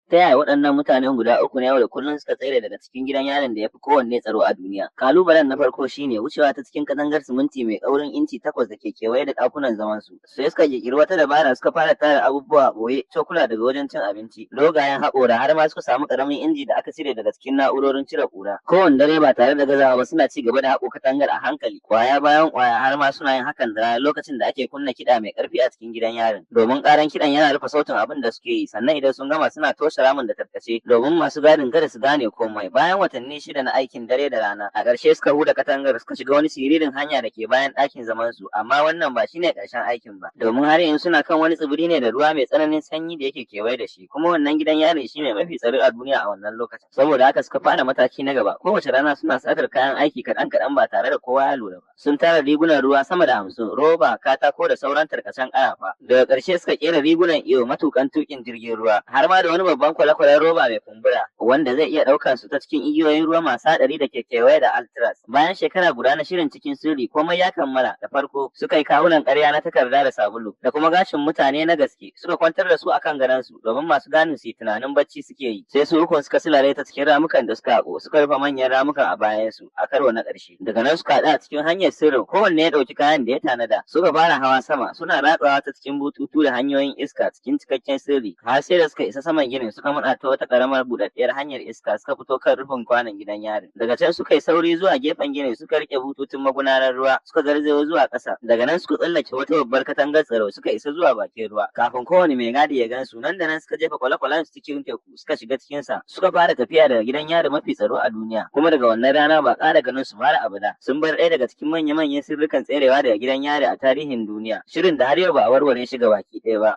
Ta yaya waɗannan mutanen guda uku na yau da kullum suka tsere daga cikin gidan yarin da ya fi kowanne tsaro a duniya? Kalubalen na farko shine wucewa ta cikin katangar siminti mai kaurin inci 8 da ke kewaye da ɗakunan zaman su. Sai suka ƙirƙiri wata dabara, suka fara tara abubuwa a ɓoye, cokula daga wajen cin abinci, dogayen haƙora, har ma suka samu ƙaramin inji da aka cire daga cikin na'urorin cire ƙura. Kowane dare, ba tare da gazawa ba, suna ci gaba da haƙo katangar a hankali, ƙwaya bayan ƙwaya, har ma suna yin hakan da rana lokacin da ake kunna kiɗa mai ƙarfi a cikin gidan yarin, domin ƙaran kiɗan yana rufe sautin abin da suke yi. Sannan idan sun gama, suna toshe ramin da tarkace domin masu gadin kada su gane komai. Bayan watanni 6 na aikin dare da rana, a ƙarshe suka huda katangar, suka shiga wani siririn hanya da ke bayan ɗakin zaman su. Amma wannan ba shine ƙarshen aikin ba, domin har yanzu suna kan wani tsibiri ne da ruwa mai tsananin sanyi da yake kewaye da shi, kuma wannan gidan yarin shine mafi tsaro a duniya a wannan lokacin. Saboda haka suka fara mataki na gaba. Kowace rana suna satar kayan aiki kaɗan kaɗan ba tare da kowa ya lura ba. Sun tara rigunan ruwa sama da 50, roba, katako da sauran tarkacen ƙarafa. Daga ƙarshe suka ƙera rigunan iyo, matukan tukin jirgin ruwa, har ma da wani babban kwale-kwalen roba mai kumbura wanda zai iya ɗaukar su ta cikin igiyoyin ruwa masu haɗari da ke kewaye da Alcatraz. Bayan shekara guda na shirin cikin sirri, komai ya kammala. Da farko suka yi kawunan ƙarya na takarda da sabulu da kuma gashin mutane na gaske, suka kwantar da su akan gadonsu domin masu gadin su yi tunanin bacci suke yi. Sai su ukun suka silale ta cikin ramukan da suka haƙo, suka rufe manyan ramukan a bayan su a karo na ƙarshe. Daga nan suka haɗu a cikin hanyar sirrin, kowanne ya ɗauki kayan da ya tanada, suka fara hawa sama, suna ratsawa ta cikin bututu da hanyoyin iska cikin cikakken sirri, har sai da suka isa saman ginin, suka matsa ta wata ƙaramar buɗaɗɗiyar hanyar iska, suka fito kan rufin kwanon gidan yarin. Daga can suka yi sauri zuwa gefen ginin, suka rike bututun magudanar ruwa, suka garzayo zuwa ƙasa. Daga nan suka tsallake wata babbar katangar tsaro, suka isa zuwa bakin ruwa kafin kowane mai gadi ya gansu. Nan da nan suka jefa kwale-kwalen su cikin teku, suka shiga cikin sa, suka fara tafiya daga gidan yari mafi tsaro a duniya. Kuma daga wannan rana ba ƙara ganin su har abada. Sun bar ɗaya daga cikin manya-manyan sirrukan tserewa daga gidan yari a tarihin duniya, shirin da har yau ba a warware shi baki ɗaya ba.